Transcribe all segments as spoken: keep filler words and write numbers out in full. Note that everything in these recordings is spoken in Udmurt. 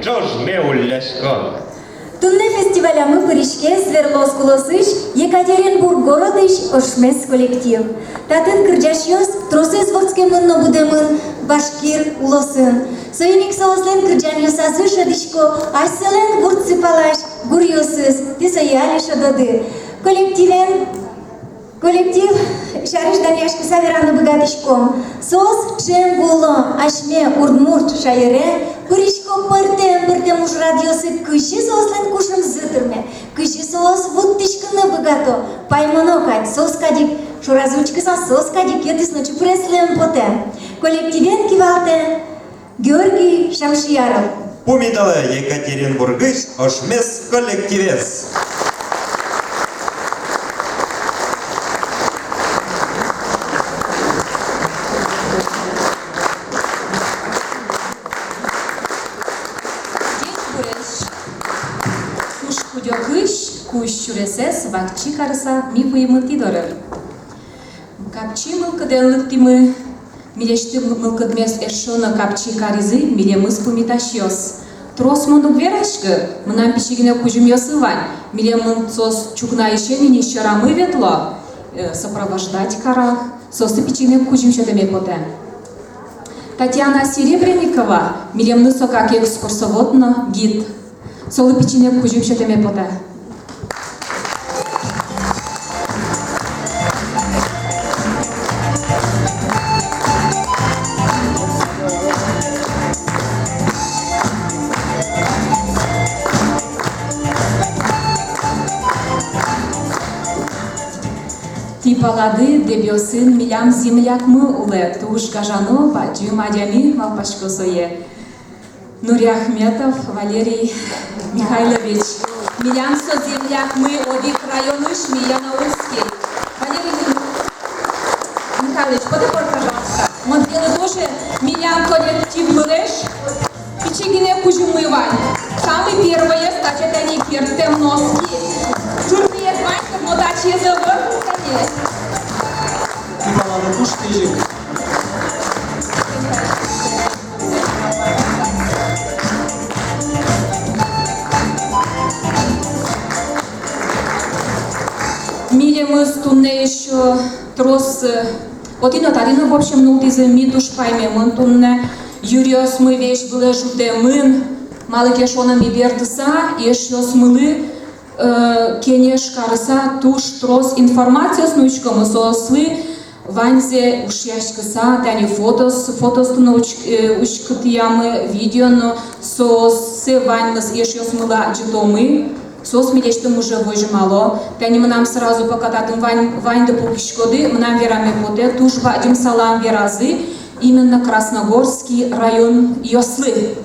ӵожме уллясько. Туннэ фестивалямы пыриське Свердловск улосысь Екатеринбург городысь «Ошмес» коллектив. Татын кырӟасьёс тросэз вордскемын но будэмын башкир улосын. Соин ик соослэн кырӟанъёсазы шӧдӥсько асьсэлэн гуртсы палась гуръёсыз, тӥ сое али шӧдоды. Коллективен Коллектив сярысь данъяськыса вераны быгатӥськом. Соос ӵем вуыло асьме удмурт шаере, пырисько пӧртэм-пӧртэм ужрадъёсы, кызьы соослэн кужымзы тырме, кызьы соос вуттӥськыны быгато, паймоно кадь, соос кадь ик шоразы учкыса, соос кадь ик йӧтӥз но чупрес луэм потэ. Коллективен кивалтэ Георгий Шамшияров. Пумиталэ Екатеринбургысь «Ошмес» коллективез. Ӟечбуресь! Куш куд-огысь кузь сюресэз вакчи карыса ми вуимы тӥ доры. Капчи мылкыдэн лыктӥмы, милесьтым мылкыдмес эшшо но капчи каризы милемыз пумитасьёс. Трос мон уг вераськы, мынам пичи гинэ кузьымъёсы вань, милемын соос ӵукнаысен ини сьӧрамы ветло, э, сопровождать каро, соослы пичи гинэ кузьым сётэме потэ. Татьяна Серебренникова милемлы сокак экскурсовод но гид. Солы пичи гинэ кузьым сётэме потэ. Тӥ палады, Дэбёсын милям землякмы улэ, туж гажано, бадӟым адями, малпасько сое. Нуриахметов Валерий Михайлович. Милям со землякмы одӥг районысь, ми Янаульский. Валерий Михайлович, подойди, пожалуйста. Мон веле тоже милям коллективмылэсь пичи гинэ кузьыммы вань. Самый первоез таӵе тани керттэм носки. Шырпиез вань, но таӵеез ӧвӧл тани. Тӥ палады туж кезьыт. Милемыз туннэ ещё трос, э, отын но, татын но, в общем, нуллӥзы, ми туж паймемын туннэ, юръёсмы весь вылэ ӝутэмын, малы ке шуоно ми бертыса, эшъёсмылы, э, кенеш карыса туж трос информациос нуиськомы соослы, ваньзэ ушъяськыса, тани фотос, фотосты но уч-, э, учкытъямы, видео но, сооссэ ваньмыз эшъёсмылы адӟытомы, соос милесьтым уже возьмало. Тани мынам сразу, пока татын вань, ваньды пукиськоды, мынам вераме потэ, туж бадӟым салам веразы именно Красногорский районъёслы.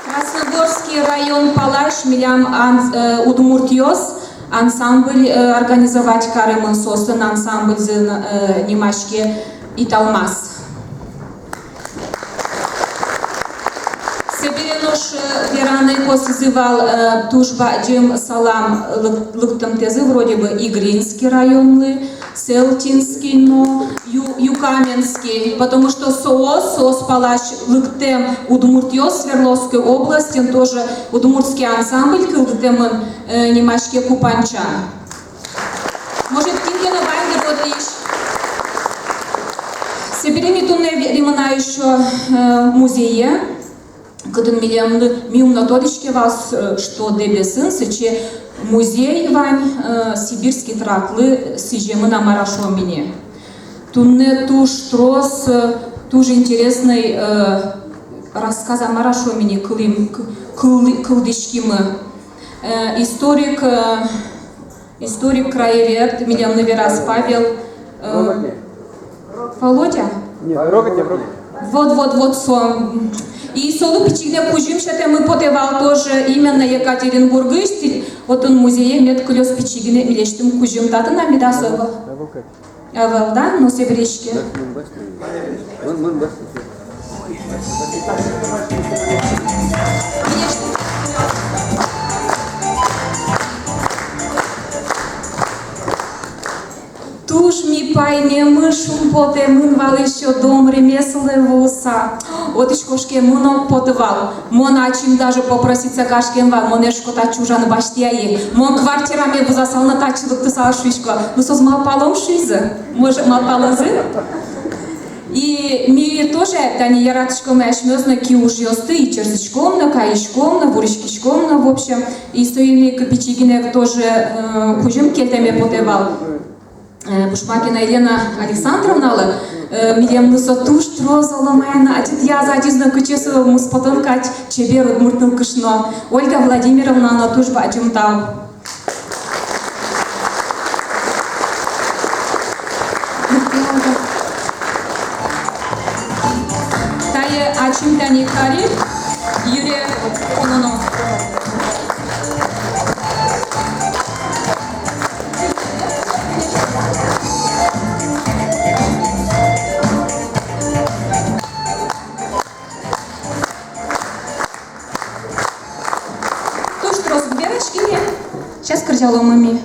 Красногорский район палась милям ан-, э, удмуртъёс ансамбль, э, организовать каремын, соослэн ансамбльзы, э, нимаське «Италмас». Собере нош, э, вераны косӥзы вал, э, туж бадӟым салам лык-, лыктымтэзы вроде бы Игринский районлы, Сэлтинский но, Ю-, Юкаменский, потому что соос, соос палась лыктэм удмуртъёс Свердловской областьын, тоже удмуртский ансамбль кылдытэмын, э, нимаське «Купанча». Может, кин ке но ваньды тодӥсь. Собере ми туннэ ветлӥмы на ещё, э, музее. Кытын милемлы, ми ум но тодӥське вал, э, что Дэбесын сыӵе музей вань, э, Сибирский трактлы сӥземын, а мар-а шуом ини. Туннэ туж трос, э, туж интересный, э, рассказ, а мар-а шуом ини, кылӥм, к-, кыл-, кылзӥськимы. Э, историк, э, Историк-краевед, милемлы вераз Павел, э, Володя? Нет, Рокотнев, Рокотнев. Вот, вот, вот со. И солы пичи гинэ кузьым сётэммы потэ вал тоже именно Екатеринбургысь, отын музее мед кылёз пичи гинэ милесьтым кузьым. Татын-а меда со? Ӧвӧл, да? Ну, собере ик. Мон, мон басьтӥ. Туж ми паймемын, шумпотэмын вал ещё, домремеслы вуса. Отысь кошкемын уг поты вал. Мон ачим даже попроситься гашкем вал, монэ, шуисько, татчы ужаны басьтӥды ай. Мон квартираме вузасал но татчы лыктысал, шуисько. Ну, соос малпалом, шуизы. Может, малпалозы? И ми тоже, тани, яратӥськом асьмеос но киужъёсты, ичирзӥськом но, каиськом но, вуриськиськом но, в общем. И соин ик пичи гинэ тоже, э, кузьым кельтэме потэ вал. Э, Бушмакина Елена Александровналы, э, милемлы со туж трос оло мае но адӟытъяз, адӟиз но, кыӵе со муспотон кадь чебер удмурт нылкышно. Ольга Владимировналы но туж бадӟым тау. Тае ачим тани кари, йыре куноно. Туж трос уг вераське ни, сейчас кырӟалом ини.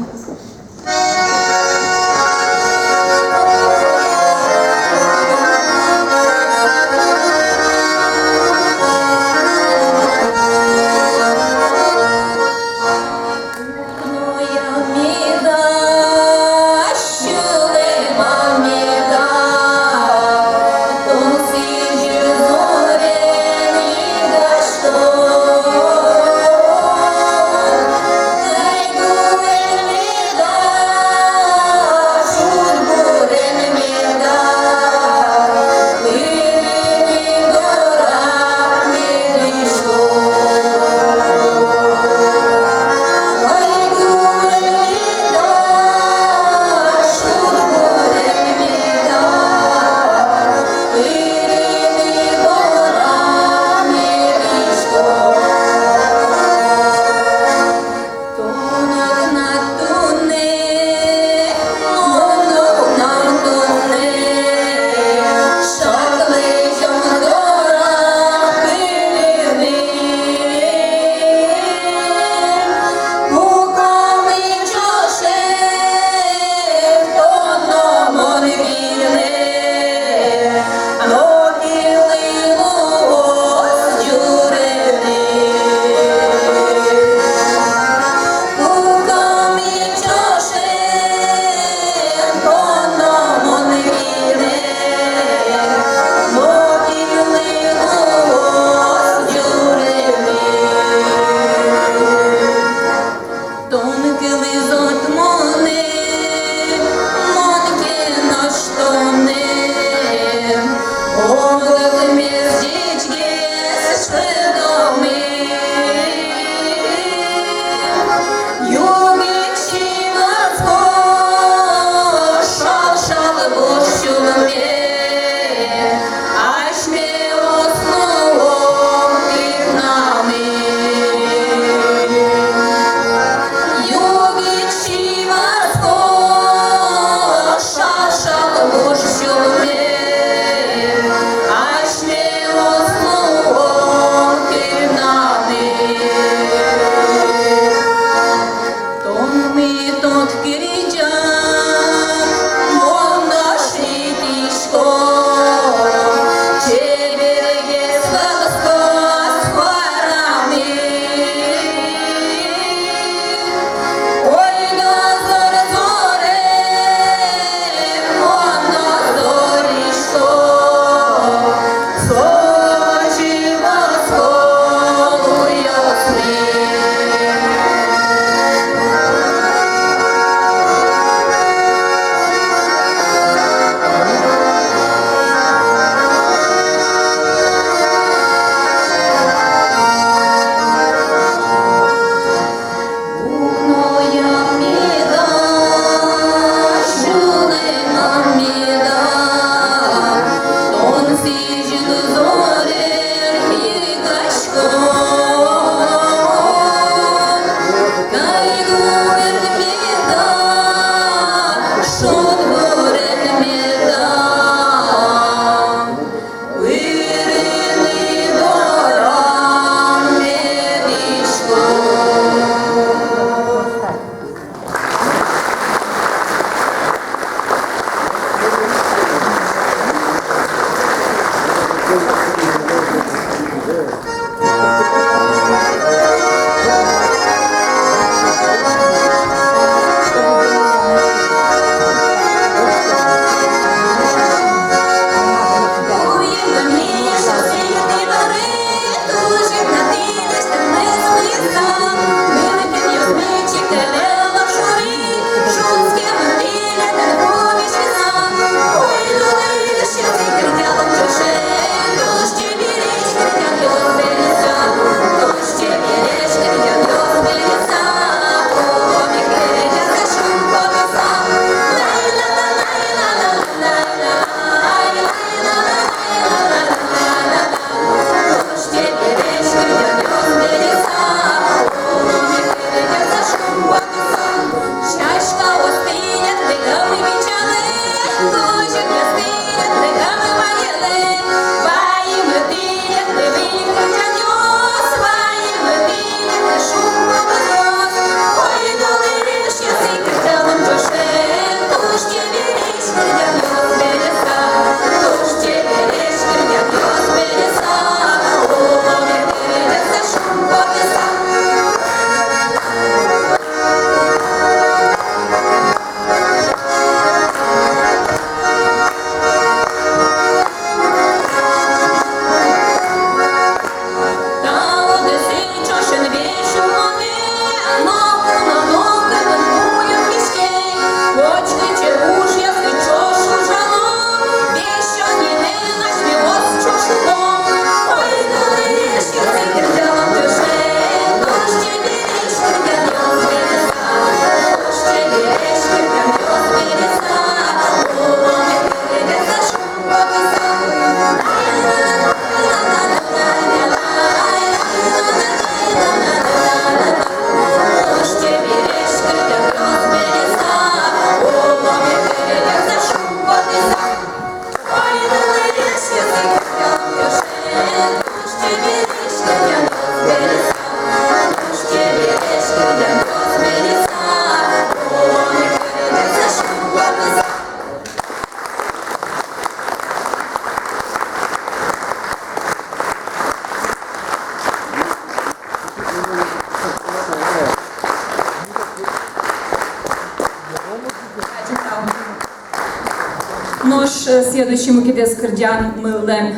Нош, э, следующий мукетыз кырӟанмылэн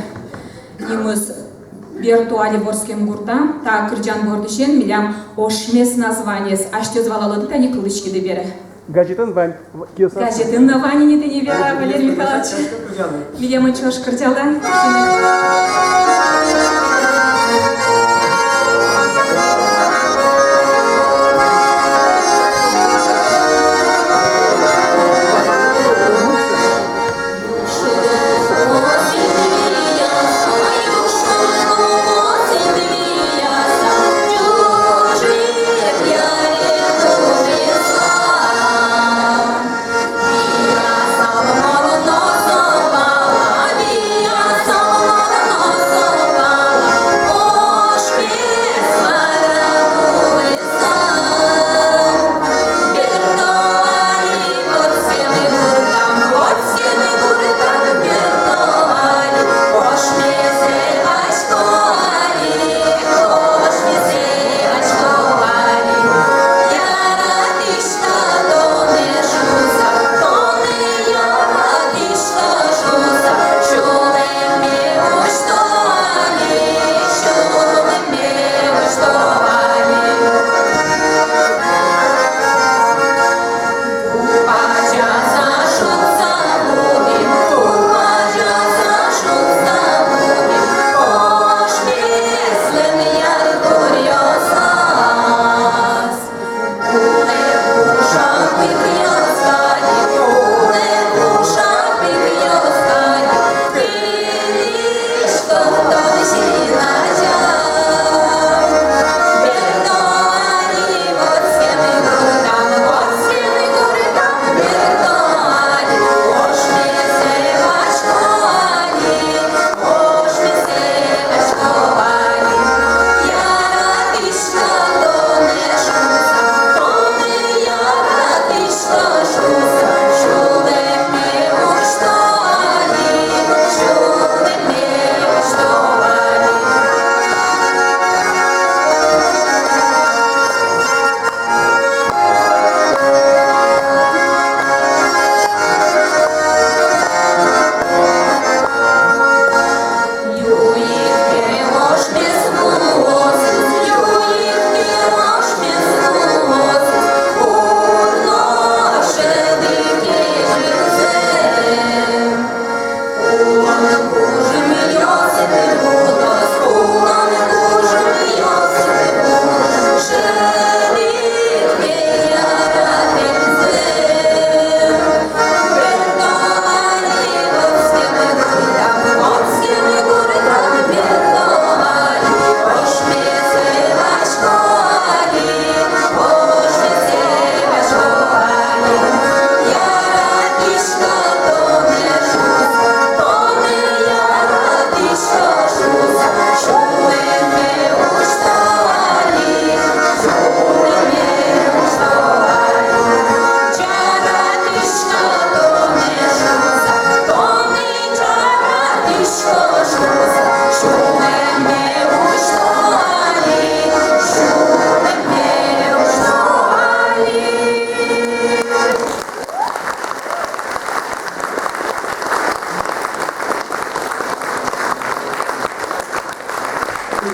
нимыз «Берту али вордскем гуртам». Та кырӟан бордысен милям ошмес названиез. Асьтэос валалоды тани, кылӥськиды бере. Газетын вань, в-, киоскын. Газетын но вань ини тӥни, Вера, Валерий Михайлович. Милемын ӵош кырӟалэ.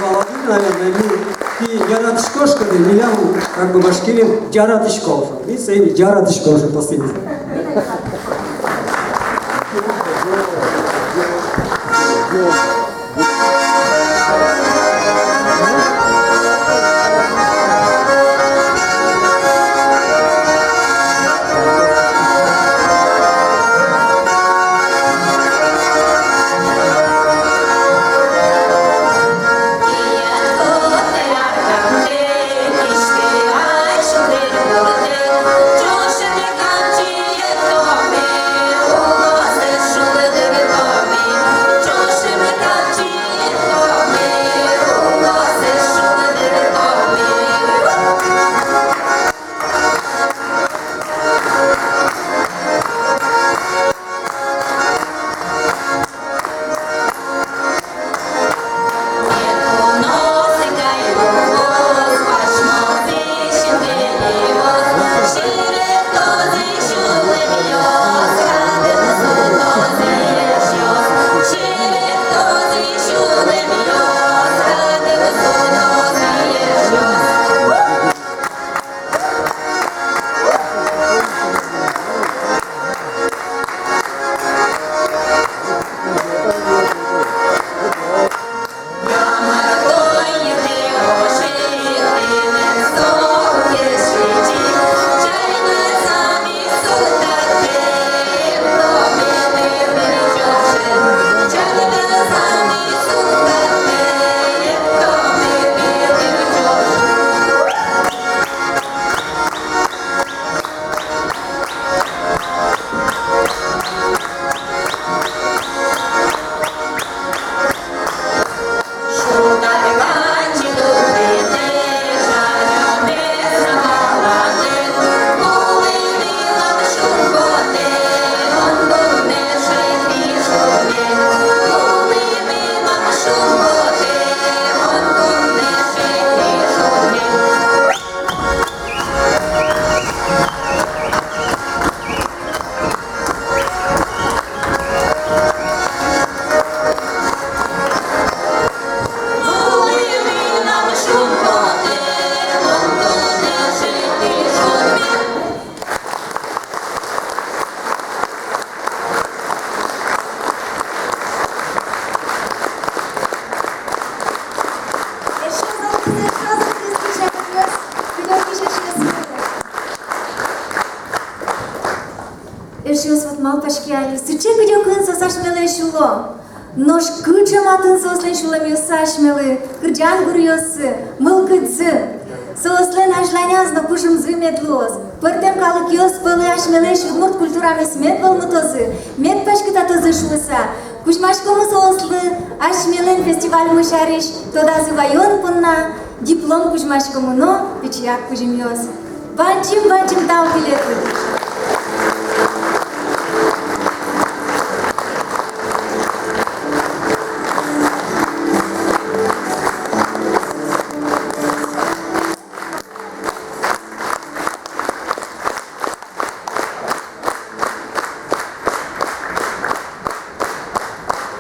Молодец, наверное, ми, ми яратӥськом, что ли, милям, как бы, Башкирие яратӥськом. Ми сое яратӥськом уже последний. Эшъёс, вот малпаське али, сыӵе кыдёкын соос асьмелэсь уло. Нош кыӵе матын соослэн сюлэмъёссы асьмелы, кырӟан гуръёссы, мылкыдзы. Соослэн азьланяз но кужымзы мед луоз. Пӧртэм калыкъёс пӧлы асьмелэсь удмурт культурамес мед вӧлмытозы, мед паськытатозы шуыса. Кузьмаськомы соослы асьмелэн фестивальмы сярысь тодазы ваён понна, диплом кузьмаськомы но пичияк кузьымъёс. Бадӟым, бадӟым тау тӥледлы.